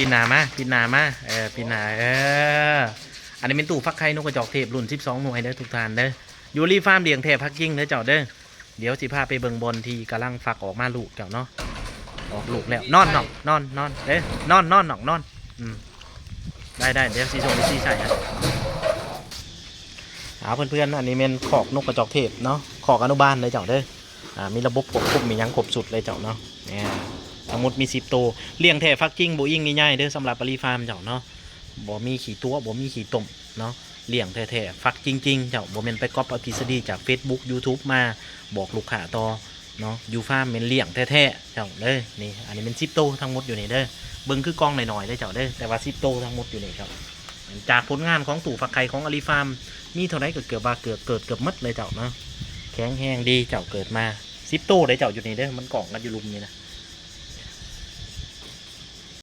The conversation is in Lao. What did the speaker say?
ປິ່ນໜ້າມາ ປິ່ນໜ້າມາ ເອີ ປິ່ນໜ້າ ເອີ ອັນນີ້ແມ່ນຕູ້ຟັກໄຂ່ນົກກະຈອກເທບລຸ້ນສິບສອງໜ່ວຍເດີທຸກທ່ານເດີ. ຢູ່ລີຟາມລ້ຽງແທ້ຟັກຈິງເດີເຈົ້າເດີ. ດຽວຊິພາໄປເບິ່ງບ່ອນທີ່ກຳລັງຟັກອອກມາລູກເຈົ້າເນາະ. ອອກລູກແລ້ວ ນອນນ້ອງ ນອນ ນອນເດີ ນອນ ນອນນ້ອງ ນອນ. ອືມ ໄດ້ ໄດ້ ດຽວຊິສົ່ງໄປຊີ້ໃສ່ໃຫ້. ເອົາ ເພື່ອນໆ ອັນນີ້ແມ່ນຄອກນົກກະຈອກເທບເນາະ ຄອກອະນຸບານເດີເຈົ້າເດີ. ອ່າ ມີລະບົບຄວບຄຸມ ມີຫຍັງຄົບຊຸດເລີຍເຈົ້າເນາະ. ແມ່ນ ທັງໝົດມີສິບໂຕ. ລ້ຽງແທ້ຟັກຈິງ ບໍ່ອີງນິຍາຍເດີ ສຳລັບອາລີຟາມເຈົ້າເນາະ. ບໍ່ມີຂີ້ຕົວະ ບໍ່ມີຂີ້ຕົມເນາະ. ລ້ຽງແທ້ໆ ຟັກຈິງໆ ເຈົ້າ ບໍ່ແມ່ນໄປກັອບເອົາທິດສະດີຈາກເຟສບຸກ ຢູທູບ ມາບອກລູກຄ້າຕໍ່ເນາະ. ຢູ່ຟາມແມ່ນລ້ຽງແທ້ໆ ເຈົ້າເດີ. ນີ້ ອັນນີ້ແມ່ນສິບໂຕທັງໝົດຢູ່ນີ້ເດີ. ເບິ່ງຄືກ່ອງນ້ອຍໆເດີເຈົ້າເດີ ແຕ່ວ່າສິບໂຕທັງໝົດຢູ່ນີ້ເຈົ້າ. ຈາກຜົນງານຂອງຕູ້ຟັກໄຂ່ຂອງອາລີຟາມ ມີເທົ່າໃດກໍເກືອບວ່າເກີດ ເກີດເກືອບໝົດເລີຍເຈົ້າເນາະ. ແຂງແຮງດີເຈົ້າ ເກີດມາສິບໂຕເດີເຈົ້າ ຢູ່ນີ້ເດີ. ມັນກ້ອງກັນຢູ່ລຸ່ມນີ້ນະ.